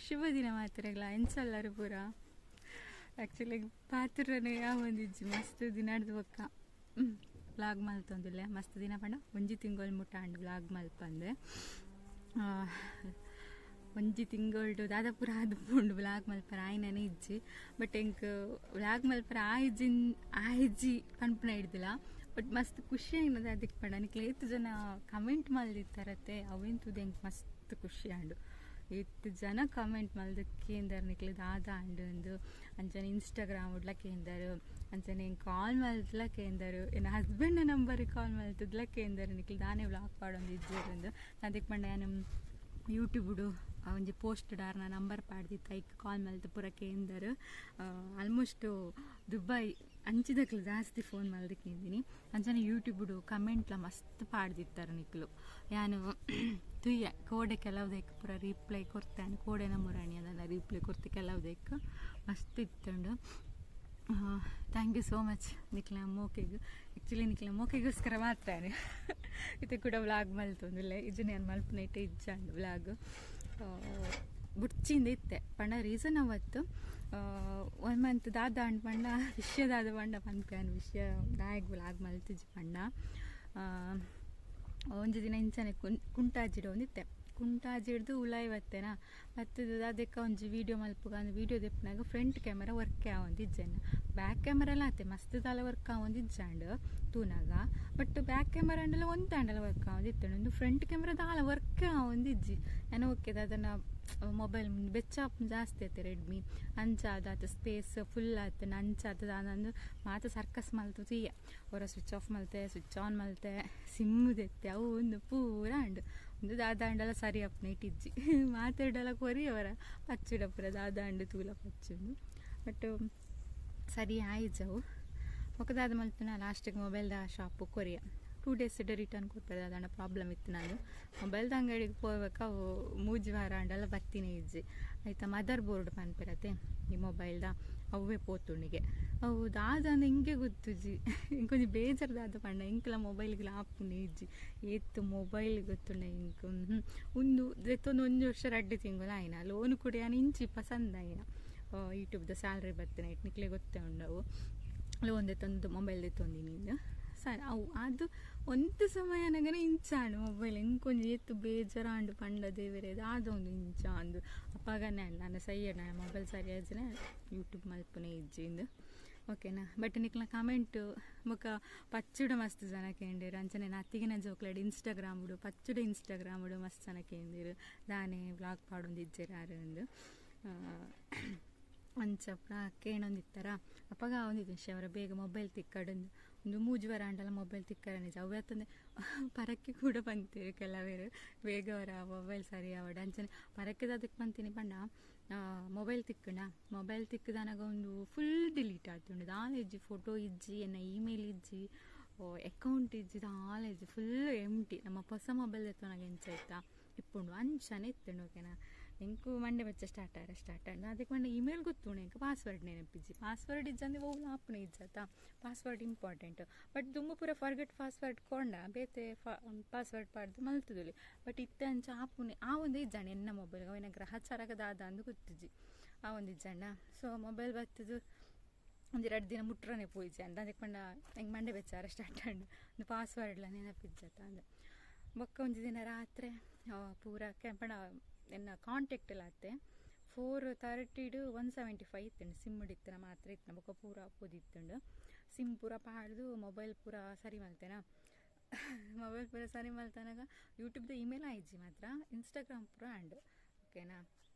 ಶುಭ ದಿನ ಮಾತೆರೆಗ್ಲ. ಎಂಚ ಪೂರ ಆ್ಯಕ್ಚುಲಿ ಪಾತ್ರನೇ ಯಾವೊಂದಿಜ್ಜಿ ಮಸ್ತ್ ದಿನಡ್ದು ಬೊಕ್ಕ ವ್ಲಾಗ್ ಮಲ್ತೊಂದಿಲ್ಲ. ಮಸ್ತ್ ದಿನ ಪಂಡ ಒಂಜಿ ತಿಂಗೊಳು ಮುಟ್ಟ ಆಂಡ್ ವ್ಲಾಗ್ ಮಲ್ಪಂದೆ. ಒಂಜಿ ತಿಂಗೊಳ್ಡು ದಾದ ಪೂರ ಆದುಪ್ಪುಂಡು ವ್ಲಾಗ್ ಮಲ್ಪರ ಆಯ್ನನೇ ಇಜ್ಜಿ. ಬಟ್ ಎಂಕ್ ವ್ಲಾಗ್ ಮಲ್ಪರ ಆಯ್ಜಿನ್ ಆಯ್ಜಿ ಪನ್ಪುನ ಹಿಡ್ದಿಲ್ಲ. ಬಟ್ ಮಸ್ತ್ ಖುಷಿ ಆಯ್ನದ ಅದಕ್ಕೆ ಪಂಡ ನಿಕ್ಲೆ ಏತ್ ಜನ ಕಮೆಂಟ್ ಮಲ್ದಿತ್ತಾರತ್ತೆ, ಅವೆನ್ ತೂದು ಎಂಕ್ ಮಸ್ತ್ ಖುಷಿ ಆಂಡು. ಏತ್ ಜನ ಕಮೆಂಟ್ ಮಲ್ದು ಕೇಂದರ್ ನಿಕ್ಲೆ ದಾದ ಆಂಡ್ ಅಂದು. ಅಂಚನೆ ಇನ್ಸ್ಟಾಗ್ರಾಮ್ ಉಡ್ಲ ಕೇಂದರು, ಅಂಚನೆ ಎಂಕ್ ಕಾಲ್ ಮಲ್ತ್ಲ ಕೇಂದರು, ಎನ್ನ ಹಸ್ಬೆಂಡ್ ನಂಬರ್ ಕಾಲ್ ಮಲ್ತದ್ಲ ಕೇಂದರು ನಿಕ್ಲೆ ದಾನೆ ವ್ಲಾಗ್ ಪಾಡೊಂದು ಇಜ್ಜೆರ್ ಅಂದು. ಅದಕ್ಕೆ ಪಂಡ ಯಾನ್ ಯೂಟ್ಯೂಬುಡು ಒಂಜಿ ಪೋಸ್ಟ್ ಡಾರ್ನ ನಂಬರ್ ಪಾಡ್ದಿತ್ತ, ಐಕ್ ಕಾಲ್ ಮಲ್ತ್ ಪೂರ ಕೇಂದರು. ಆಲ್ಮೋಸ್ಟ್ ದುಬೈ ಅಂಚಿದಕ್ಲು ಜಾಸ್ತಿ ಫೋನ್ ಮಲ್ದು ಕೇಂದಿನಿ. ಅಂಚನೆ ಯೂಟ್ಯೂಬುಡು ಕಮೆಂಟ್ಲ ಮಸ್ತ್ ಪಾಡ್ದಿತ್ತಾರೆ ನಿಕ್ಲು. ಯಾನು ತುಯ್ಯ ಕೋಡೆ ಕೆಲವುದಕ್ಕೆ ಪೂರ ರಿಪ್ಲೈ ಕೊರ್ತಾನೆ, ಕೋಡೆ ನಮ್ಮೂರಾಣಿ ಅದನ್ನ ರಿಪ್ಲೈ ಕೊರ್ತೆ ಕೆಲವುದಕ್ಕೆ ಮಸ್ತ್ ಇತ್ತುಂಡು. Thank you so much ನಿಕ್ಲ ಮೋಕೆಗ್. ಆ್ಯಕ್ಚುಲಿ ನಿಕ್ಲ ಮೋಕೆಗೋಸ್ಕರ ಮಾತ್ರ ಇತ್ತೆ ಕೂಡ ವ್ಲಾಗ್ ಮಲ್ತೊಂದಿಲ್ಲ. ಇಜ್ಜನೆ ನಾನು ಮಲ್ಪುನ ಇಟ್ಟೆ ಇಜ್ಜಾಂಡ್ ವ್ಲಾಗ್ ಬುಡ್ಚಿಂದ ಇತ್ತೆ. ಪಂಡ ರೀಸನ್ ಅವತ್ತು ಒನ್ ಮಂತ್ ದಾದ ಅಂಡ್ ಪಂಡ ವಿಷಯ ದಾದ ಪಂಡ ಪನ್ಪೆ ವಿಷಯ ದಾಯಗ್ ವ್ಲಾಗ್ ಮಲ್ತಿಜ್ಜಿ ಪಂಡ. ಒಂಜಿ ದಿನ ಇಂಚನೆ ಕುಂಟಾಜಿಡ ಒಂದಿತ್ತೆ, ಕುಂಟಾಜಿಡ್ದು ಉಲಾಯಿ ಬತ್ತೆನಾ ಬತ್ತದು ಅದಕ್ಕೆ ಒಂಜಿ ವೀಡಿಯೋ ಮಲ್ಪುಗ ಅಂದ್ ವೀಡಿಯೋ ದೆಪ್ಪುನಾಗ ಫ್ರಂಟ್ ಕ್ಯಾಮರಾ ವರ್ಕ್ ಆವೊಂದಿಜ್ಜೆನ. ಬ್ಯಾಕ್ ಕ್ಯಾಮರಾಲ ಆತೆ ಮಸ್ತ್ ದಾಲ ವರ್ಕ್ ಆವೊಂದಿಜ್ಜಾಂಡ್ ತೂನಾಗ. ಬಟ್ ಬ್ಯಾಕ್ ಕ್ಯಾಮರಾ ಅಂಡಲ ಒಂತಾಂಡಲ ವರ್ಕ್ ಆವೊಂದಿತ್ತುಂಡು. ಉಂದು ಫ್ರಂಟ್ ಕ್ಯಾಮರಾ ದಾಲ ವರ್ಕ್ ಆವೊಂದಿಜ್ಜಿ. ನಾನು ಓಕೆ ಅದನ್ನ ಮೊಬೈಲ್ ಬೆಚ್ಚ ಜಾಸ್ತಿ ಆತೆ ರೆಡ್ಮಿ ಅಂಚ ಅದಾತ ಸ್ಪೇಸ್ ಫುಲ್ ಆತನ ಅಂಚ ಆತ ದಾದಂದು ಮಾತ ಸರ್ಕಸ್ ಮಲ್ತು ತೀಯ. ಹೊರ ಸ್ವಿಚ್ ಆಫ್ ಮಲ್ತೆ, ಸ್ವಿಚ್ ಆನ್ ಮಲ್ತೆ, ಸಿಮ್ ದೆತ್ತೆ, ಅವು ಒಂದು ಪೂರ ಅಂಡು ಒಂದು ದಾದಾಂಡಲ ಸರಿ ಅಪ್ನ ಇಟ್ಟಿಜ್ಜಿ. ಮಾತಾಡಲ ಕೊರಿ ಅವರ ಪಚ್ಚುಡ ಪೂರ ದಾದಾಂಡು ತೂಲ ಪಚ್ಚುಂಡು. ಬಟ್ ಸರಿ ಆಯ್ಜವು. ಬೊಕ ದಾದ ಮಲ್ತುನ ಲಾಸ್ಟಿಗೆ ಮೊಬೈಲ್ದ ಶಾಪು ಕೊರಿಯ 2 ಡೇಸ್ ರಿಟರ್ನ್ ಕೊರ್ಪೆರ್. ದಾದಾಂಡ ಪ್ರಾಬ್ಲಮ್ ಇತ್ತು ನಾನು ಮೊಬೈಲ್ದ ಅಂಗಡಿಗೆ ಪೋಬೇಕ ಅವು ಮೂಜಿ ವಾರ ಆಂಡಲ ಬತ್ತಿನೇ ಇಜ್ಜಿ. ಆಯ್ತಾ ಮದರ್ ಬೋರ್ಡ್ ಪನ್ಪೆರತೆ ಈ ಮೊಬೈಲ್ದ, ಅವೇ ಪೋತುಂಡಿಗೆ. ಅವು ದಾದ ಹಿಂಗೆ ಗೊತ್ತುಜಿ. ಇಂಕೊಂಜಿ ಬೇಜಾರ್ ದಾದ ಪಂಡ ಎಂಕ್ಲ ಮೊಬೈಲ್ಗೆ ಆಪುನೆ ಇಜ್ಜಿ. ಏತ್ ಮೊಬೈಲ್ ಗೊತ್ತುಂಡ ಎಂಕ್ ಉಂದು ದೆತ್ತೊಂದು ಒಂಜಿ ವರ್ಷ ರಡ್ಡ್ ತಿಂಗಳು ಆಯ್ನ ಲೋನ್ ಕೂಡ ಯಾನ್ ಇಂಚಿ ಪಸಂದ್ ಆಯ್ನ. ಯೂಟ್ಯೂಬ್ದ ಸ್ಯಾಲ್ರಿ ಬತ್ತಿನ ಇಟ್ ನಿಕ್ಲೆ ಗೊತ್ತೇ ಉಂಡವು. ಲೋನ್ ದೆತ್ತೊಂದು ಮೊಬೈಲ್ ದೆತ್ತೊಂದಿನಿ ಇಂದು ಸರಿ. ಅವು ಅದು ಒಂತೆ ಸಮಯ ನಗನೆ ಇಂಚಾಂಡು ಮೊಬೈಲ್ ಎಂಕೊಂಜಿ ಏತ್ ಬೇಜಾರಾಂಡು ಪಂಡ ದೇವೆರೆ ದಾದ ಒಂದು ಇಂಚ ಅಂದು. ಅಪ್ಪಗನೆ ನಾನು ಸಯ್ಯಣ ಮೊಬೈಲ್ ಸರಿಯಾಜ್ನೆ ಯೂಟ್ಯೂಬ್ ಮಲ್ಪುನೆ ಇಜ್ಜಿ ಇಂದು. ಓಕೆನಾ. ಬಟ್ ನಿಕ್ಲ ಕಮೆಂಟ್ ಬೊಕ ಪಚ್ಚುಡ ಮಸ್ತ್ ಜನ ಕೇಂದಿರು. ಅಂಚನೆ ಅತ್ತಿಗೆನ ಜೋಕ್ಲೆಡ್ ಇನ್ಸ್ಟಾಗ್ರಾಮ್ ಉಡು ಪಚ್ಚುಡ ಇನ್ಸ್ಟಾಗ್ರಾಮ್ ಉಡು ಮಸ್ತ್ ಜನ ಕೇಂದಿರು ದಾನೆ ವ್ಲಾಗ್ ಪಾಡೊಂದು ಇಜ್ಜೆರ್ ಆರು ಅಂದು. ಅಂಚ ಪೂರ ಕೇಣೊಂದಿತ್ತರ. ಅಪಗ ಆವೊಂದಿತ್ತು ಅವರ ಬೇಗ ಮೊಬೈಲ್ ತಿಕ್ಕಡೊಂದು ಒಂದು ಮೂಜಿ ವಾರ ಆಂಡಲ ಮೊಬೈಲ್ ತಿಕ್ಕರ ನಿಜ. ಅವು ಅತ್ತಂದೆ ಪರಕ್ಕೆ ಕೂಡ ಪಂತೇರು ಕೆಲವೇರು ಬೇಗ ಅವರ ಮೊಬೈಲ್ ಸರಿ ಆವಡ್. ಅಂಚನೆ ಪರಕ್ಕೆದ ಅದಕ್ಕೆ ಪಂತೀನಿ ಪಂಡ ಮೊಬೈಲ್ ತಿಕ್ಕಣ ಮೊಬೈಲ್ ತಿಕ್ಕದನಗ ಒಂದು ಫುಲ್ ಡಿಲೀಟ್ ಆತುಂಡು. ದಾಲ ಇಜ್ಜಿ, ಫೋಟೋ ಇಜ್ಜಿ, ಎನ್ನ ಇಮೇಲ್ ಇಜ್ಜಿ, ಅಕೌಂಟ್ ಇಜ್ಜಿ, ದಾಲ ಇಜ್ಜಿ, ಫುಲ್ ಎಂಟಿ. ನಮ್ಮ ಹೊಸ ಮೊಬೈಲ್ ಎತ್ತೊನಗ ಎಂಚ ಇತ್ತಾ ಇಪ್ಪುಂಡು ಅಂಚನೆ ಇತ್ತುಂಡು. ಓಕೆನಾ. ಎಂಕು ಮಂಡೆ ಬಚ್ಚ ಸ್ಟಾರ್ಟ್ ಆರ ಸ್ಟಾರ್ಟ್ ಆಂಡ್ ಅದಕ್ಕೆ ಮಂಡೆ ಇಮೇಲ್ ಗೊತ್ತುಂಡು ಎಂಕ್ ಪಾಸ್ವರ್ಡ್ ನೆನಪಿಜ್ಜಿ. ಪಾಸ್ವರ್ಡ್ ಇಜ್ಜಂದೆ ಒವ್ಲ ಆಪುನ ಇಜ್ಜತ್ತ. Password important. ಬಟ್ ದುಂಬು ಪೂರ ಫಾರ್ಗೆಟ್ ಪಾಸ್ವರ್ಡ್ ಕೊಂಡ ಬೇತೆ ಪಾಸ್ವರ್ಡ್ ಪಾಡ್ದು ಮಲ್ತುದುಲಿ. ಬಟ್ ಇತ್ತೆ ಅಂಚ ಆಪುನೆ ಆ ಒಂದು ಇಜ್ಜಾಂಡ್ ಎನ್ನ ಮೊಬೈಲ್ ಅವಿನ ಗ್ರಹಚಾರಕ ದಾದ ಅಂದು ಗೊತ್ತಿಜ್ಜಿ ಆ ಒಂದು ಇಜ್ಜಾಂಡ. ಸೊ ಮೊಬೈಲ್ ಬತ್ತದು ಒಂಜಿ ರಡ್ಡ್ ದಿನ ಮುಟ್ರನೆ ಪೋಯಿಜಿ ಅಂದ. ಅದಕ್ಕೆ ಪಂಡ ಎಂಕ್ ಮಂಡೆ ಬೆಚ್ಚಾರ ಸ್ಟಾರ್ಟ್ ಆಂಡ್ ಒಂದು ಪಾಸ್ವರ್ಡ್ಲ ನೆನಪಿಜ್ಜತ್ತ ಅಂದ್. ಬೊಕ್ಕ ಒಂಜಿ ದಿನ ರಾತ್ರೆ ಪೂರ ಪಂಡ ಎನ್ನ ಕಾಂಟ್ಯಾಕ್ಟ್ ಎಲ್ಲ ಅತ್ತೆ 4:30 175 ಇತ್ತುಂಡು. ಸಿಮ್ ಇತ್ತಿನ ಮಾತ್ರ ಇತ್ತು ಬೊಕ್ಕ ಪೂರ ಪೋದಿತ್ತುಂಡು. ಸಿಮ್ ಪೂರ ಪಾಡ್ದು ಮೊಬೈಲ್ ಪೂರ ಸರಿ ಮಲ್ತೆನಾ. ಮೊಬೈಲ್ ಪೂರ ಸರಿ ಮಲ್ತನಾಗ ಯೂಟ್ಯೂಬ್ದ ಇಮೇಲ್ ಆಯ್ಜಿ ಮಾತ್ರ ಇನ್ಸ್ಟಾಗ್ರಾಮ್ ಪೂರ ಆಂಡ್. ಓಕೆನಾ.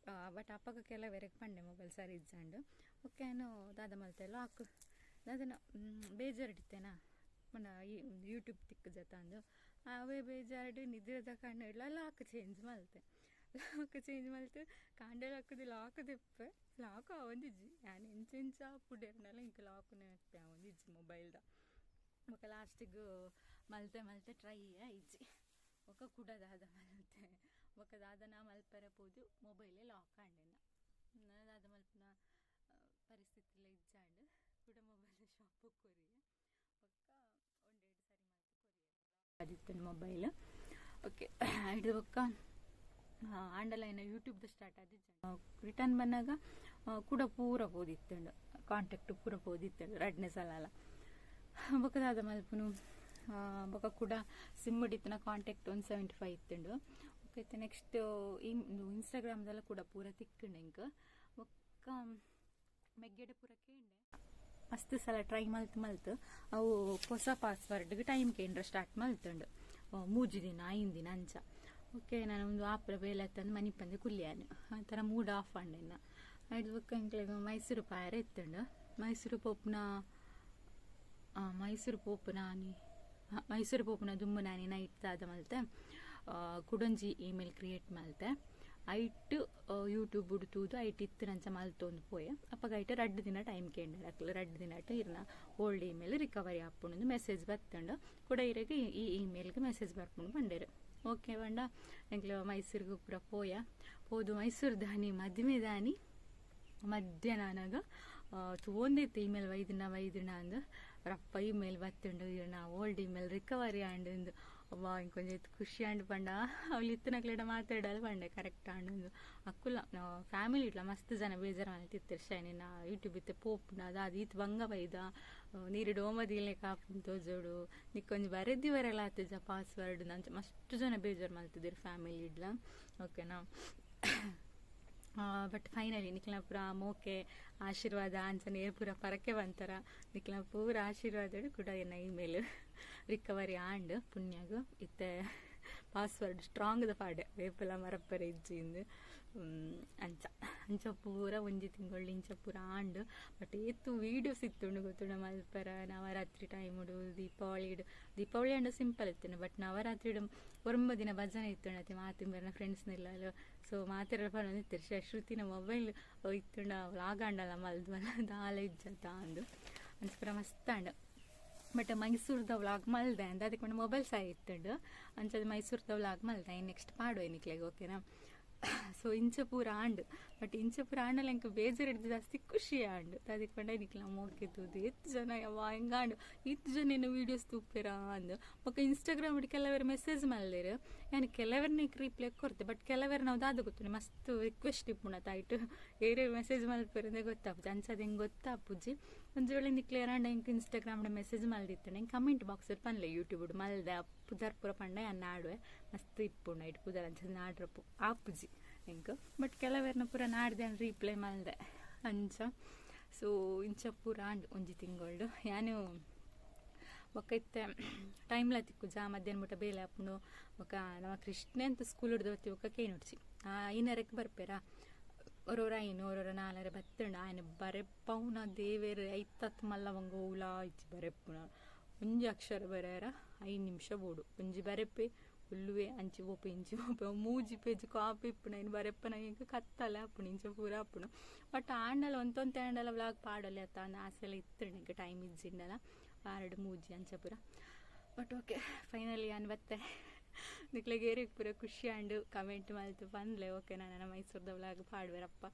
ಬಟ್ ಅಪ್ಪಗ ಕೆಲವೆರೆಗ್ ಪಂಡೆ ಮೊಬೈಲ್ ಸರಿ ಇಜ್ಜಾಂಡು. ಓಕೆ ನಾನು ದಾದ ಮಲ್ತೆ ಲಾಕ್ ದಾದನ ಬೇಜಾರಿಡ್ತೇನಾ ಪಂಡ ಯೂಟ್ಯೂಬ್ ತಿಕ್ಕು ಜತ ಅಂದು ಅವೇ ಬೇಜಾರ್ಡ್ ನಿದ್ರೆದ ಕಣ್ಣು ಇಡ್ಲ ಲಾಕ್ ಚೇಂಜ್ ಮಲ್ತೆ. ಲಾಕ್ ಚೇಂಜ್ ಮಲ್ತು ಕಾಂಡೆ ಹಾಕುದು ಲಾಕ್ ದೆಪ್ಪೆ ಲಾಕ್ ಆವೊಂದಿಜ್ಜಿ. ಯಾನ್ ಎಂಚೆಂಚ ಪುಡೆರ್ನಲ ಇಂಕ್ ಲಾಕ್ ನೆನಪೆ ಆವೊಂದಿಜ್ಜಿ ಮೊಬೈಲ್ದ. ಬೊಕ ಲಾಸ್ಟಿಗ್ ಮಲ್ತೆ ಮಲ್ತೆ ಟ್ರೈ ಇಜ್ಜಿ. ಬೊಕ ಕುಡ ದಾದ ಮಲ್ತೆ ಬೊಕ ದಾದನ ಮಲ್ಪೆರೆ ಪೋದು ಮೊಬೈಲೇ ಲಾಕ್ ಆಂಡೆನ. ದಾದ ಮಲ್ಪುನ ಪರಿಸ್ಥಿತಿಲ ಇಜ್ಜಾಂಡ್ ಕುಡ ಮೊಬೈಲ್ ಶಾಪ್ ಕೊರಿಯೆ. ಬೊಕ್ಕ ಒಂಡೆಡ್ ಸರಿ ಮಲ್ತ್ ಕೊರಿಯೆ ಅದಿತ್ತುಂಡು ಮೊಬೈಲ್. ಓಕೆ ಹಿಡ್ದು ಬೊಕ್ಕ ಆಂಡಲ ಏನ ಯೂಟ್ಯೂಬ್ದ ಸ್ಟಾರ್ಟ್ ಆದಿಜ್ಜ. ರಿಟರ್ನ್ ಬನ್ನಾಗ ಕೂಡ ಪೂರ ಪೋದಿತ್ತುಂಡು, ಕಾಂಟ್ಯಾಕ್ಟ್ ಪೂರ ಪೋದಿತ್ತುಂಡು ರಡ್ಡನೇ ಸಲ. ಬೊಕ ದಾದ ಮಲ್ಪುನು, ಬೊಕ ಕೂಡ ಸಿಮ್ ಇತ್ತಿನ ಕಾಂಟ್ಯಾಕ್ಟ್ 175 ಇತ್ತುಂಡು. ಬೊಕ ಇತ್ತೆ ನೆಕ್ಸ್ಟ್ ಇನ್ಸ್ಟಾಗ್ರಾಮ್ದೆಲ್ಲ ಕೂಡ ಪೂರ ತಿಕ್ಕುಂಡು ಎಂಕ್. ಬೊಕ್ಕ ಮೆಗ್ಗೆಡೆ ಪೂರ ಕೇಂಡೆ ಮಸ್ತ್ ಸಲ ಟ್ರೈ ಮಲ್ತ್ ಮಲ್ತ್ ಅವು ಹೊಸ ಪಾಸ್ವರ್ಡ್ಗೆ ಟೈಮ್ ಕೇಂದ್ರ ಸ್ಟಾರ್ಟ್ ಮಲ್ತುಂಡು, 3 ದಿನ 5 ದಿನ ಅಂಚ. ಓಕೆ ನಾನು ಒಂದು ಆಪುರ ಬೇಲೆ ತಂದು ಮನಿಪಂದೆ ಕುಲ್ಲಿಯಾನು ಆ ಥರ ಮೂಡ್ ಆಫ್ ಆಂಡೆನ್ನ. ಐದು ಬೊಕ್ಕ ಎಂಕ್ಲೆಗ್ ಮೈಸೂರು ಪಾಯರ ಇತ್ತುಂಡು. ಮೈಸೂರು ಪೋಪುನ ಮೈಸೂರು ಪೋಪುನಾನಿ ಮೈಸೂರು ಪೋಪುನ ದುಂಬು ನಾನಿ ನೈಟ್ ದಾದ ಮಲ್ತೆ ಕುಡೊಂಜಿ ಇಮೇಲ್ ಕ್ರಿಯೇಟ್ ಮಲ್ತೆ. ಐಟ್ ಯೂಟ್ಯೂಬ್ ತೂದು ಐಟ್ ಇತ್ತಿನಂಚ ಮಲ್ತೊಂದು ಪೋಯೆ. ಅಪ್ಪಗ ಐಟ್ 2 ದಿನ ಟೈಮ್ ಕೇಂಡರ್ ಅಕ್ಲು, 2 ದಿನ ಇರ್ನ ಓಲ್ಡ್ ಇಮೇಲ್ ರಿಕವರಿ ಆಪುಂಡು ಮೆಸೇಜ್ ಬತ್ತುಂಡು. ಕೂಡ ಇರೆಗ್ ಈ ಇಮೇಲ್ಗೆ ಮೆಸೇಜ್ ಬರ್ಪುಂಡು ಪಂಡೇರು. ಓಕೆ ಪಂಡ ಎಂಕ್ಲು ಮೈಸೂರಿಗೆ ಪೂರ ಪೋಯ. ಪೋದು ಮೈಸೂರು ದಾನಿ ಮದಿಮೆ ದಾನಿ ಮಧ್ಯಾಹ್ನ ತೂವೊಂದಿತ್ತು ಇಮೇಲ್ ವೈದಿನ ವೈದಿನ ಅಂದ್ ರಪ್ಪ ಇಮೇಲ್ ಬತ್ತುಂಡು ಇರ್ನ ಓಲ್ಡ್ ಇಮೇಲ್ ರಿಕವರಿ ಆಂಡ್. ಅವ್ವ ಇಂಕೊಂಜಿ ಖುಷಿ ಆಂಡ್ ಪಂಡ ಅವ್ಲು ಇತ್ತಿನಕ್ಲೆಡ ಮಾತಾಡಲು ಪಂಡೆ ಕರೆಕ್ಟ್ ಆಂಡ್. ಅಕ್ಕುಲ ಫ್ಯಾಮಿಲಿ ಇಟ್ಲ ಮಸ್ತ್ ಜನ ಬೇಜಾರು ಮಲ್ತಿತ್ತೆರ್ ಶೈನಿನ ಯೂಟ್ಯೂಬ್ ಇತ್ತೆ ಪೋಪುನ ದಾದ ಈತ್ ಬಂಗ ಬೈದ ನೀರು ಡೋಮದಿಲೆ ಕಾಪುನ್ ತೋಜೋಡು ನಿಕ್ಕೊಂಜಿ ಬರೆದಿ ಬರಲ ಆತುಜ ಪಾಸ್ವರ್ಡ್ ಅಂಚ ಮಸ್ತ್ ಜನ ಬೇಜಾರು ಮಲ್ತಿದ್ದೀರು ಫ್ಯಾಮಿಲಿ ಇಡ್ಲ. ಓಕೆನಾ, ಬಟ್ ಫೈನಲಿ ನಿಕ್ಲ ಪೂರ ಮೋಕೆ ಆಶೀರ್ವಾದ ಅಂಚನೆ ಪೂರ ಪರಕೆ ಬಂತರ ನಿಕ್ಲ ಪೂರ ಆಶೀರ್ವಾದ ಕೂಡ ಎನ್ನ ಇಮೇಲ್ ರಿಕವರಿ ಆಂಡ್ ಪುಣ್ಯಾಗು. ಇತ್ತೆ ಪಾಸ್ವರ್ಡ್ ಸ್ಟ್ರಾಂಗ್ ದ ಪಾಡೆ ವೇಪಲ ಮರಪ್ಪರೆ ಇಜ್ಜಿ ಅಂಚ ಅಂಚ ಪೂರ ಒಂಜಿ ತಿಂಗಳು ಇಂಚ ಪೂರ ಆಂಡ್. ಬಟ್ ಏತು ವೀಡಿಯೋಸ್ ಇತ್ತುಂಡು ಗೊತ್ತುಂಡ ಮಲ್ಪರ ನವರಾತ್ರಿ ಟೈಮುಡು ದೀಪಾವಳಿ ದೀಪಾವಳಿ ಅಂಡ ಸಿಂಪಲ್ ಇತ್ತುಂಡು. ಬಟ್ ನವರಾತ್ರಿ 9 ದಿನ ಭಜನೆ ಇತ್ತುಂಡು ಮಾತಿಂಬರ್ನ ಫ್ರೆಂಡ್ಸ್ನೆಲ್ಲ. ಸೊ ಮಾತೆರ ಪನೊಂದಿತ್ತೆರ್ ಶ್ರುತಿನ ಮೊಬೈಲ್ ಇತ್ತುಂಡ ವ್ಲಾಗ್ ಆಂಡಲ ಮಲ್ದು ಮಲ್ಲ ದಾಲ ಇಜ್ಜತ ಅಂದು ಅಂಚ ಪೂರ ಮಸ್ತ್ ಆಂಡ್. ಬಟ್ ಮೈಸೂರ್ದ ವ್ಲಾಗ್ ಮಲ್ದೆ ಅಂದ್ ಅದಕ್ಕೆ ಮೊಬೈಲ್ ಸಹ ಇತ್ತುಂಡು ಅಂಚದ ಮೈಸೂರ್ದ ವ್ಲಾಗ್ ಮಲ್ದೆ ನೆಕ್ಸ್ಟ್ ಪಾಡುವೆ ನಿಕ್ಲೆಗ್ ಓಕೆನಾ. ಸೊ ಇಂಚ ಪೂರ ಆಂಡ್. ಬಟ್ ಇಂಚ ಪೂರ ಆಂಡಲ ಎಂಕ್ ಬೇಜಾರ್ ಹಿಡ್ದು ಜಾಸ್ತಿ ಖುಷಿ ಆಂಡ್. ಅದಕ್ಕೆ ಪಂಡ ನಿಕ್ಲ ಮೋಕೆ ತೂದು ಎತ್ತು ಜನ ಯವ್ವ ಹೆಂಗಾಂಡು ಇತ್ತು ಜನ ಏನೋ ವೀಡಿಯೋಸ್ ತೂಪೆರಾ ಅಂದ್. ಬೊಕ ಇನ್ಸ್ಟಾಗ್ರಾಮ್ ಕೆಲವರು ಮೆಸೇಜ್ ಮಲ್ದೆರ್ ಯಾನ್ ಕೆಲವರ್ನ ರಿಪ್ಲೈ ಕೊರ್ತೆ. ಬಟ್ ಕೆಲವರು ನಾವು ದಾದ ಗೊತ್ತುಂಡು ಮಸ್ತ್ ರಿಕ್ವೆಸ್ಟ್ ಇಪ್ಪುಂಡು ಆಯ್ತು ಏರೇ ಮೆಸೇಜ್ ಮಲ್ಪೆರಂದೆ ಗೊತ್ತಾಪುಜಿ ಅಂಚದ ಹೆಂಗೆ ಗೊತ್ತಾಪುಜಿ. ಒಂಜಿ ವೇಳೆ ನಿಕ್ಲೆ ಏರಾಂಡ ಎಂಕ್ ಇನ್ಸ್ಟಾಗ್ರಾಮ್ ಮೆಸೇಜ್ ಮಲ್ದಿತ್ತುಂಡು ಎಂಕ್ ಕಮೆಂಟ್ ಬಾಕ್ಸ್ ಪನ್ಲೆ ಯೂಟ್ಯೂಬ್ ಮಲ್ದೆ ಪುದರ್ ಪೂರ ಪಂಡ ಯಾನ್ ನಾಡುವೆ ಮಸ್ತ್ ಇಪ್ಪುಂಡು ಐಟ್ ಪುದರ್ ಅಂಚ ನಾಡ್ರಪ್ಪು ಆಪುಜಿ ಎಂಕ್. ಬಟ್ ಕೆಲವೆರ್ನ ಪೂರ ನಾಡ್ದೆ ರೀಪ್ಲೈ ಮಲ್ದೆ ಅಂಚ. ಸೊ ಇಂಚ ಪೂರ ಆಂಡ್ ಒಂಜಿ ತಿಂಗಳು ಯಾನು ಬೊಕ ಇತ್ತೆ ಟೈಮ್ಲ ತಿಕ್ಕುಜ ಮಧ್ಯಾಹ್ನ ಮುಟ ಬೇಲೆ ಆಪುಂಡು. ಬೊಕ ನಮ್ಮ ಕೃಷ್ಣೆ ಅಂತ ಸ್ಕೂಲ್ ಹಿಡ್ದು ಬತ್ತಿ ಬೊಕ ಕೇನುಡ್ಚಿ 5:30ಕ್ಕೆ ಬರ್ಪೇರಾ, ಒರೊರ 5 ಒರೊರ 4 ಬತ್ತುಂಡು. ಆಯ್ನ ಬರೆಪ್ಪವುನ ದೇವೇರ್ ಐತತ್ ಮಲ್ಲ ಒಂಗ ಓಲ ಇಜ್ಜಿ ಬರೆಪ್ಪುನ ಒಂಜಿ ಅಕ್ಷರ ಬರೆಯರ 5 ನಿಮಿಷ ಬೋಡು ಒಂಜಿ ಬರೆಪ್ಪೆ ಉಲ್ಲುವೆ ಅಂಚಿ ಪೋಪೆ ಇಂಚಿ ಪೋಪೆ 3 ಪೇಜ್ ಕಾಪಿ ಇಪ್ಪುನ ಇನ್ನು ಬರೆಪ್ಪನ ಇಂಕ ಕತ್ತಲೆ ಆಪುಂಡು ಇಂಚ ಪೂರ ಆಪುಂಡು. ಬಟ್ ಆಂಡಲ ಒಂತೊಂತೆ ಆಂಡಲ ವ್ಲಾಗ್ ಪಾಡೊಲಿ ಅತ್ತ ಅಂದ್ ಆಸೆಲ ಇತ್ತುಂಡು ಎಂಕ್ ಟೈಮ್ ಇಜ್ಜಿಂಡಲ ವಾರಡ್ 3 ಅಂಚ ಪೂರ. ಬಟ್ ಓಕೆ ಫೈನಲಿ ಯಾನ್ ಬತ್ತೆ ನಿಕ್ಲೆಗ್ ಏರೆಗ್ ಪೂರ ಖುಷಿ ಆಂಡ್ ಕಮೆಂಟ್ ಮಲ್ತು ಪನ್ಲೆ ಓಕೆ ನಾನು ಮೈಸೂರ್ದ ವ್ಲಾಗ್ ಪಾಡುವೆರಪ್ಪ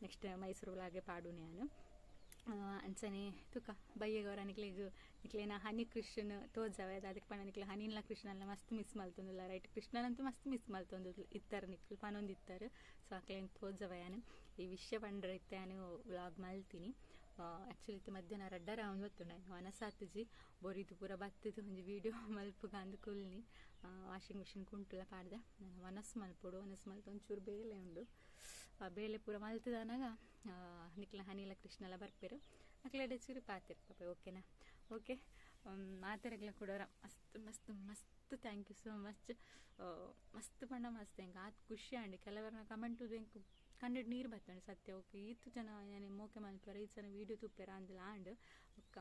ನೆಕ್ಸ್ಟ್ ಮೈಸೂರು ವ್ಲಾಗೆ ಪಾಡುನೆ ಯಾನು. ಅಂಚನೆ ತುಕ ಬಯ್ಯಗವರ ನಿಕ್ಲೆಗ್ ನಿಕ್ಲೆನ ಹನಿ ಕೃಷ್ಣನ್ ತೋಜವೆ ಅದಕ್ಕೆ ಪಂಡ ನಿಕ್ಲೆ ಹನಿನ್ಲ ಕೃಷ್ಣನ್ಲ ಮಸ್ತ್ ಮಿಸ್ ಮಲ್ತೊಂದುಲ್ಲ ರೈಟ್. ಕೃಷ್ಣನಂತೂ ಮಸ್ತ್ ಮಿಸ್ ಮಲ್ತೊಂದು ಇತ್ತಾರೆ ನಿಕ್ಲು ಪನೊಂದಿತ್ತಾರೆ. ಸೊ ಅಕ್ಲೆನ್ ತೋಜವೆ ಯಾನು ಈ ವಿಷಯ ಪಂಡ್ರೆ ಇತ್ತೆ ಯಾನು ವ್ಲಾಗ್ ಮಲ್ತೀನಿ. ಆ್ಯಕ್ಚುಲಿ ಇತ್ತೆ ಮಧ್ಯಾಹ್ನ ರಡ್ಡರ ಒಂದು ಗೊತ್ತುಂಡು ವನಸಾತುಜಿ ಬೊರಿದು ಪೂರ ಬತ್ತದು ಒಂಜಿ ವೀಡಿಯೋ ಮಲ್ಪುಗ ಅಂದ್ ಕುಲ್ನಿ ವಾಷಿಂಗ್ ಮಿಷಿನ್ ಕುಂಟುಲ ಪಾಡ್ದೆ ನಾನು ವನಸ್ ಮಲ್ಪೊಡು ವನಸ್ ಮಲ್ತು ಒಂಚೂರು ಬೇಲೆ ಉಂಡು ಆ ಬೇಲೆ ಪೂರ ಮಲ್ತದನಾಗ ನಿಕ್ಲ ಹನಿಲ ಕೃಷ್ಣಲ ಬರ್ಪೇರು ಅಕ್ಲೆಡೆ ಚೂರು ಪಾತಿರ್ ಪಾಪ ಓಕೆನಾ. ಓಕೆ ಮಾತೆರೆಗ್ಲ ಕೂಡ ಮಸ್ತ್ ಮಸ್ತ್ ಮಸ್ತ್ thank you so much. ಮಸ್ತ್ ಪಂಡ ಮಸ್ತ್ ಎಂಕ್ ಆತ್ ಖುಷಿ ಆಂಡ್. ಕೆಲವರ್ನ ಕಮೆಂಟ್ ಎಂಕ್ ಕಣ್ಣೆಡ್ ನೀರು ಬತ್ತುಂಡು ಸತ್ಯ. ಓಕೆ ಈತ್ ಜನ ಯಾನ್ ಮೋಕೆ ಮಲ್ಪೆರ ಈತ್ ಜನ ವೀಡಿಯೋ ತೂಪೆರ ಅಂದ್ಲ ಆಂಡ್. ಬೊಕ್ಕ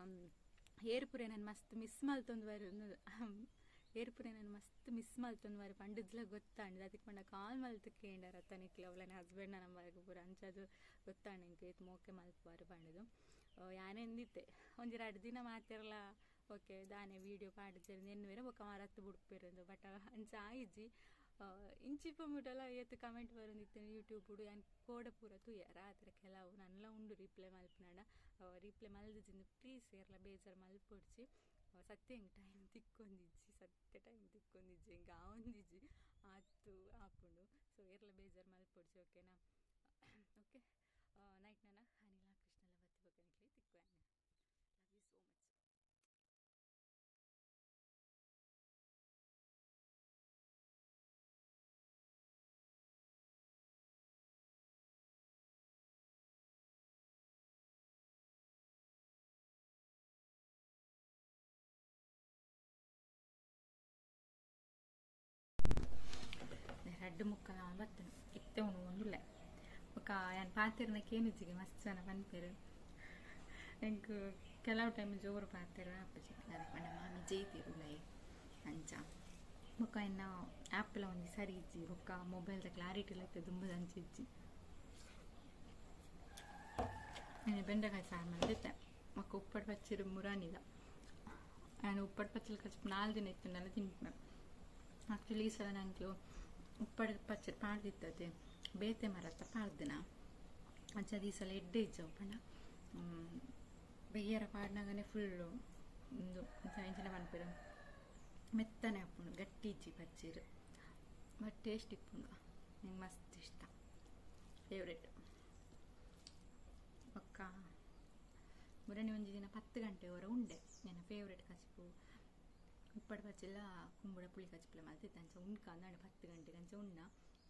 ಏರ್ ಪೂರ ನನ್ ಮಸ್ತ್ ಮಿಸ್ ಮಲ್ತೊಂದು ಏರ್ಪುರೆ ನಾನು ಮಸ್ತ್ ಮಿಸ್ ಮಲ್ತೊಂದು ವಾರ ಪಂಡದ್ಲ ಗೊತ್ತಾಂಡ್. ಅದಕ್ಕೆ ಪಂಡ ಕಾಲ್ ಮಲ್ತ್ ಕೇಂಡಾರ ಅತ್ತ ನಿಕ್ಲೆ ಅವ್ಲನ ಹಸ್ಬೆಂಡ್ ನಂಬರ್ಗ್ ಪೂರ ಅಂಚದು ಗೊತ್ತಾಂಡ್ ಎಂಕ್ ಏತ್ ಮೋಕೆ ಮಲ್ಪುವಾರ್ ಪಂಡುದು. ಯಾನೆಂದಿತ್ತೆ ಒಂಜಿ 2 ದಿನ ಮಾತೆರ್ಲ ಓಕೆ ದಾನೆ ವೀಡಿಯೋ ಪಾಡ್ಜೆರ್ ನೆನ್ನುವೆರ್ ಬೊಕ ಮರತ್ ಬುಡ್ಪೆರ್ ಬಟ್ ಅಂಚ ಆಯಿಜಿ. ಇಂಚಿಪ ಮುಟಲ ಏತ್ ಕಮೆಂಟ್ ಬರೊಂದಿತ್ತೆ ಯೂಟ್ಯೂಬ್ ಯಾನ್ ಕೋಡ ಪೂರ ತೂಯ ರಾತ್ರೆ ಕೆಲವು ನನ್ಲ ಉಂಡು ರಿಪ್ಲೈ ಮಲ್ಪುನಡ ರಿಪ್ಲೈ ಮಲ್ದಿಜಿಂದು ಪ್ಲೀಸ್ ಏರ್ಲ ಬೇಜಾರ್ ಮಲ್ಪೊಡ್ಚಿ. ಸತ್ಯ ಎಂಕ್ ಟೈಮ್ ತಿಕ್ಕೊಂದಿಜ್ಜಿ ಸತ್ಯ ಟೈಮ್ ತಿಕ್ಕೊಂದಿಜ್ಜಿ ಎಂಕ್ ಆವೊಂದಿಜ್ಜಿ ಆತ್ ಆತು ಆಪುಂಡು. ಸೊ ಏರ್ಲ ಬೇಜಾರು ಮಲ್ಪೊಡ್ಚಿ ಓಕೆನಾ? ಓಕೆ, ನೈಟ್ ನನ್ನ ಅನಿಲ ಕೃಷ್ಣಲ ಬತ್ತಿ ಬೊಕ್ಕ ತಿಕ್ಕುವೆ. Love you so much. ರಡ್ಡು ಮುಕ್ಕಲ ಬತ್ತನು ಇತ್ತೆ ಉಣು ಒಂದುಲ್ಲೆ ಬೊಕ್ಕ ಯಾನ್ ಪಾತೆರ್ನ ಕೇನುಜ್ಜಿಗೆ ಮಸ್ತ್ ಜನ ಪನ್ಪೆರ್ ಎಂಕ್ ಕೆಲವು ಟೈಮ್ ಜೋರು ಪಾತೆರ ಆಪುಜಿ ಪಂಡ ಮಾಮಿ ಜೈತೆರ್ ಉಲಾಯಿ ಅಂಚ ಬೊಕ್ಕ ಎನ್ನ ಆ್ಯಪ್ಲ ಒಂಜಿ ಸರಿ ಇಜ್ಜಿ ಬೊಕ್ಕ ಮೊಬೈಲ್ದ ಕ್ಲಾರಿಟಿ ಇತ್ತೆ ದುಂಬುದ ಅಂಚ ಇಜ್ಜಿ. ಬೆಂಡೆಕಾಯಿ ಸಾರು ಮಲ್ದಿತ್ತೆ ಬೊಕ್ಕ ಉಪ್ಪಡ್ ಪಚ್ಚಿರ್ ಮುರಾನಿದ ಯಾನ್ ಉಪ್ಪಡ್ ಪಚ್ಚಿಲ್ ಕಚಿಪ್ 4 ದಿನ ಇತ್ತುಂಡಲ ತಿನ್ಪೆ. ಆಕ್ಚುಲಿ ಈ ಸಲ ನಂಕ್ಲು ಉಪ್ಪಡ್ ಪಚ್ಚಿರ್ ಪಾಡ್ದಿತ್ತತೆ ಬೇತೆ ಮರತ್ತ ಪಾಡ್ದಿನ ಅಂಚ ಈ ಸಲ ಎಡ್ಡೆ ಇಜ್ಜವು ಪಂಡ ಬೆಯ್ಯರ ಪಾಡ್ನಗನೆ ಫುಲ್ಲು ಉಂದು ಎಂಚಿನ ಪನ್ಪೆರ್ ಮೆತ್ತನೆ ಆಪುಂಡು ಗಟ್ಟಿ ಇಜ್ಜಿ ಪಚ್ಚಿರ್ ಬಟ್ ಟೇಸ್ಟ್ ಇಪ್ಪುಂಡು ನಂಗೆ ಮಸ್ತ್ ಇಷ್ಟ ಫೇವ್ರೇಟ್. ಬೊಕ್ಕ ಮುರಣಿ ಒಂಜಿ ದಿನ 10 ಗಂಟೆ ವರ ಉಂಡೆ ನನ್ನ ಫೇವ್ರೇಟ್ ಕಚಿಪು ಉಪ್ಪಡ್ ಪಚ್ಚಿಲ್ಲ ಕುಂಬುಡ ಪುಳಿ ಕಚಿಪುಲ ಮಲ್ತಿತ್ತೆ ಅಂಚ ಉಂಡ್ಕ ಅಂದಾಂಡ 10 ಗಂಟೆಗೆ ಅಂಚ ಉಣ್ಣ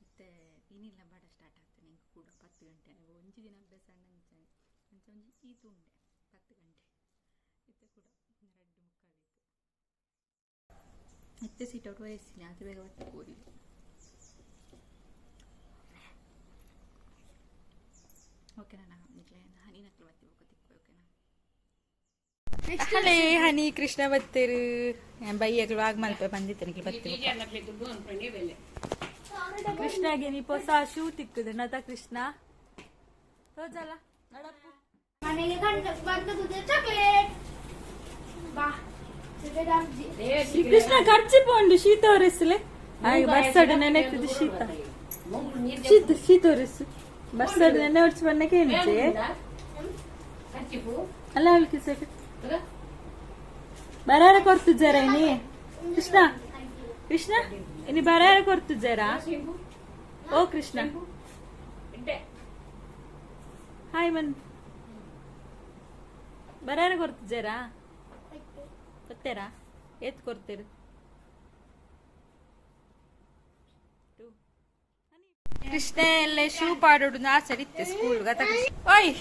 ಇತ್ತೆ ಇನಿಲ್ಲ ಬಡ ಸ್ಟಾರ್ಟ್ ಆಗ್ತದೆ ಎಂಕ್ ಕೂಡ 10 ಗಂಟೆ ಒಂಜಿ ದಿನ ಅಭ್ಯಾಸ ಅಂಚನೆ ಅಂಚ ಒಂಜಿ ಈತು ಉಂಡೆ 10 ಗಂಟೆ ಇತ್ತೆ ಕೂಡ 2:45 ಇತ್ತೆ ಸೀಟ್ ಔಟ್ ವಯಸ್ಸಿನ ಅದು ಬೇಗ ಬತ್ತು ಕೋರಿ. ಓಕೆ ನಾನು ನಿಕ್ಲೆ ಹನಿ ನಕ್ಲು ಬತ್ತಿ ಬೊಕ್ಕ ತಿಕ್ಕು ಓಕೆನಾ? ಹಲೇ ಹನಿ ಕೃಷ್ಣ ಬತ್ತೇರು ಬೈಯಗಳು ಆಗ ಮಲ್ಪೆ ಬಂದಿತ್ತೆ ನಿಕ್ಲೆ ಬತ್ತಿ ಕೃಷ್ಣಗೆ ನೀ ಹೊಸ ಶೂ ತಿಕ್ಕುದು ನತ ಕೃಷ್ಣ ತೋಜಲ್ಲ ನಡಪ್ಪು ಮನೆಗೆ ಕಂಡು ಬಂದದ್ದು ಚಾಕ್ಲೇಟ್ ಬಾ. ಕೃಷ್ಣ ಖರ್ಚಿ ಪೋಂಡು ಶೀತ ಹೊರೆಸ್ಲೆ ಹಾಗೆ ಬರ್ಸಡು ನೆನೆತ್ತದು ಶೀತ ಶೀತ ಶೀತ ಹೊರೆಸು ಬರ್ಸಡು ನೆನೆ ಹೊಡ್ಸಿ ಬನ್ನಕ್ಕೆ ಏನಿದೆ ಅಲ್ಲ ಅವಳಿಗೆ ಸರ್ ಬರಾರ ಕೊರ್ತಿದ್ದಾರ ಇನಿ ಕೃಷ್ಣ ಕೃಷ್ಣ ಇನಿ ಬರಾರ ಕೊರ್ತಿದ್ದಾರಾ? ಓ ಕೃಷ್ಣ ಹಾಯ್ ಮನ್ ಬರಾರ ಕೊರ್ತಿದ್ದಾರಾ? ಕೊತ್ತೇರಾ? ಏತ್ ಕೊರ್ತೀರಿ? ಕೃಷ್ಣ ಎಲ್ಲ ಶೂ ಪಾಡೋಡು ಆಸೆ ಇತ್ತೆ ಸ್ಕೂಲ್ ಗತ. ಓಯ್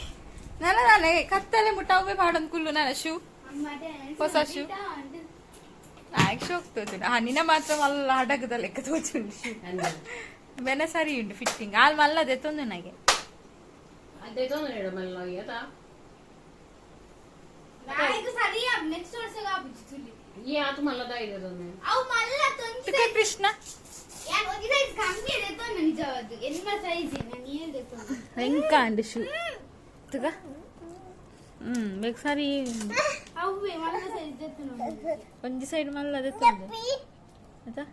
ನನ್ನ ನಾನೇ ಕತ್ತಲೆ ಮುಟ್ಟ ಅವೇ ಪಾಡೊಂದು ಕುಲ್ಲು ನನ್ನ ಶೂ ಹೊಸ ಶೂ ಆಯ್ಕೆ ಶೋಕ್ ತೋಚುಂಡು. ಹಾ ನಿನ್ನ ಮಾತ್ರ ಮಲ್ಲ ಹಡಗದ ಲೆಕ್ಕ ತೋಚುಂಡು ಶೂ ಬೆನೆ ಸರಿ ಉಂಟು ಫಿಟ್ಟಿಂಗ್ ಆಲ್ ಮಲ್ಲದೆ ತೊಂದು ನನಗೆ. ಕೃಷ್ಣ ಎಂಕ ಅಂಡ್ ಶೂ ತುಗ ಬೇಕು ಸರಿ ಒಂಜಿ ಸೈಡ್ ಮಲ್ಲದೆ ತೊಂದು ಆಯ್ತಾ?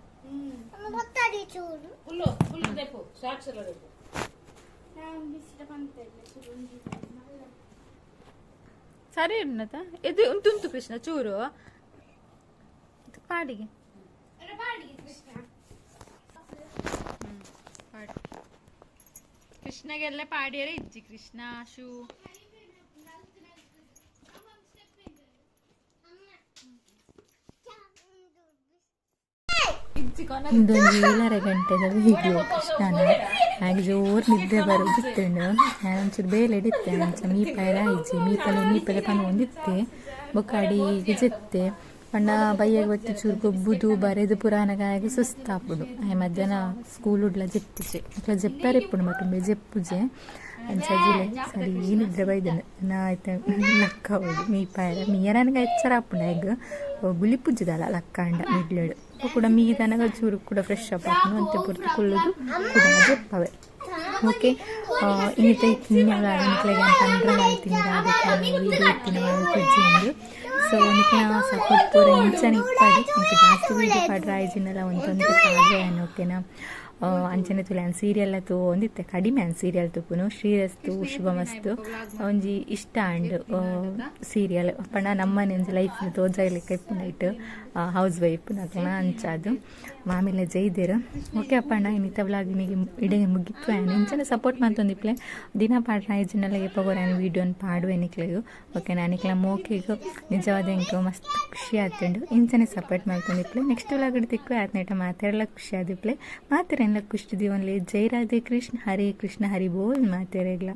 ಸರಿ ಉನ್ನತ ಇದು ಉಂಟುಂಟು ಕೃಷ್ಣ ಚೂರು ಪಾಡಿಗೆ ಕೃಷ್ಣಗೆಲ್ಲ ಪಾಡಿಯರೆ ಇಜ್ಜಿ ಕೃಷ್ಣ ಶೂ ಇಂದೊಂಜಿ 7.5 ಗಂಟೆದ ವಿಡಿಯೋ ಕೃಷ್ಣನ ಹಾಗೆ ಜೋರು ನಿದ್ದೆ ಬರೋದಿತ್ತುಂಡು. ನಾನು ಒಂಚೂರು ಬೇಲೆ ಇಡಿತ್ತೆ ಅಂಚ ಮೀಪೆಲ ಇಜ್ಜಿ ಮೀಪಲೆ ಮೀಪಲೆ ಪನ ಒಂದಿತ್ತೆ ಬೊಕ್ಕ ಅಡಿಗೆ ಜೆತ್ತೆ ಪಂಡ ಬಯ್ಯಾಗ ಬತ್ತಿ ಚೂರು ಗೊಬ್ಬುದು ಬರೆದು ಪುರಾಣಗ ಸುಸ್ತಾಪುಡು. ಆಯ್ ಮಧ್ಯಾಹ್ನ ಸ್ಕೂಲ್ ಉಡ್ಲ ಜೆತ್ತಿಜೆ ಅಕ್ಲ ಜೆಪ್ಪರೆ ಇಪ್ಪುಂಡು ಮಟ್ಟುಂಬೆ ಜೆಪ್ಪುಜೆ ಅಂಚ ಜಿಲೆ ಸರಿ ನಿದ್ರೆ ಬೈದನು ನಾ ಆಯ್ತು ಲಕ್ಕ ಹೋದು ಮೀಪಾಯರ ಮೀಯರನಗ ಎಚ್ಚರ ಆಪುಂಡು ಆಯ್ಗ್ ಬುಲಿಪುಜ್ಜಿದಲ್ಲ ಲಕ್ಕಾಂಡ ಮಿಡ್ಲೆಡು ಕೂಡ ಮೀದನಗ ಚೂರು ಕೂಡ ಫ್ರೆಶ್ ಅಪ್ ಆಪುಂಡು ಅಂತೆ ಪೊರ್ತು ಕುಲ್ಲುದು ಕೂಡ ಜೆಪ್ಪವೆ. ಓಕೆ ಇನ್ನಿತ ತಿನ್ನಲ ನಿಕ್ಲೆಗೆ ಪಂಡ್ರೆ ಮಲ್ತಿನ ವಿಡಿಯೋ ಇತ್ತಿನ ಮಲ್ಪುಜ್ಜಿ. ಸೊ ನಿಕ್ಲ ಸಪೋರ್ಟ್ ಪೂರ ಇಂಚನೆ ಇಪ್ಪಡಿ ಇಂಕ ಜಾಸ್ತಿ ವೀಡಿಯೋ ಪಾಡ್ರ ಆಯ್ಜಿನಲ ಒಂತೊಂದು ಪಾಡ್ರೆ ಓಕೆನಾ. ಅಂಚನೆ ತುಲೆ ಸೀರಿಯಲ್ ತೂ ಒಂದಿತ್ತೆ ಕಡಿಮೆ ಅನ್ ಸೀರಿಯಲ್ ತುಪ್ಪುನು ಶ್ರೀರಸ್ತು ಶುಭಮಸ್ತು ಒಂಜಿ ಇಷ್ಟ ಅಂಡ್ ಸೀರಿಯಲ್ ಪಂಡ ನಮ್ಮನೆ ಒಂಜಿ ಲೈಫ್ ತೋಜಾಗ್ಲಿಕ್ಕೆ ಇಪ್ಪುನೈಟ್ ಹೌಸ್ ವೈಫ್ ನಕ್ಲ ಅಂಚಾದು ಮಾಮಿಲೆ ಜೈದೇರು. ಓಕೆ ಅಪ್ಪಣ್ಣ ಇನ್ನಿತ ವ್ಲಾಗ್ ನಿಗೆ ಇಡೀ ಮುಗಿತ್ತು. ಇಂಚನೆ ಸಪೋರ್ಟ್ ಮಾಡ್ತೊಂದಿಪ್ಲೆ ದಿನ ಪಾಡ್ರ ಐಜಿನಲ್ಲ ಎಪ್ಪಗೋರ ವೀಡಿಯೋನ್ ಪಾಡುವೆ ನಿಕ್ಲೆಗು. ಓಕೆ ನಾನಿಕ್ಲ ಮೋಕೆಗು ನಿಜವಾದ ಇಂಕ ಮಸ್ತ್ ಖುಷಿ ಆತುಂಡು. ಇಂಚನೆ ಸಪೋರ್ಟ್ ಮಾಡ್ತೊಂದಿಪ್ಲೆ ನೆಕ್ಸ್ಟ್ ವ್ಲಾಗ್ ತಿಕ್ಕು ಆತ್ನೇಟ ಮಾತಾಡಲ ಖುಷಿ ಆದಿಪ್ಲೆ ಮಾತೆರೆಲ್ಲ ಖುಷಿ ದಿವನ್ಲೆ. ಜೈ ರಾಧೆ ಕೃಷ್ಣ ಹರೇ ಕೃಷ್ಣ ಹರಿ ಬೋಲ್ ಮಾತೆರೆಗ್ಲ.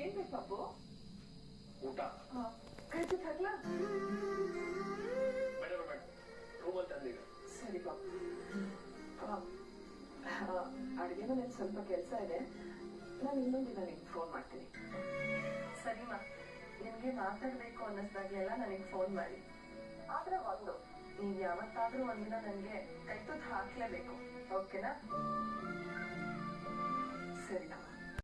ಏನ್ ಬೇಕು ಪಾಪು? ಊಟ ಕೈ ತುತ್ತು ಹಾಕ್ಲಾ? ಬೇಡ ಬೇಡ, ರೂಮಲ್ಲಿ ತಂದೀಗ. ಸರಿ ಪಾಪು. ಅಡುಗೆ ಮನೇಲಿ ಸ್ವಲ್ಪ ಕೆಲಸ ಇದೆ, ನಾನು ಇನ್ನೊಂದು ದಿನ ನಿಮ್ಗೆ ಫೋನ್ ಮಾಡ್ತೀನಿ. ಸರಿಮಾ, ನಿಮ್ಗೆ ಮಾತಾಡ್ಬೇಕು ಅನ್ನಿಸ್ದಾಗ್ಲೆಲ್ಲ ನನಗೆ ಫೋನ್ ಮಾಡಿ. ಆದ್ರೆ ಒಂದು, ನೀವು ಯಾವತ್ತಾದ್ರೂ ಒಂದಿನ ನನಗೆ ಕೈ ತುತ್ತು ಹಾಕ್ಲೇಬೇಕು, ಓಕೆನಾ? ಸರಿ.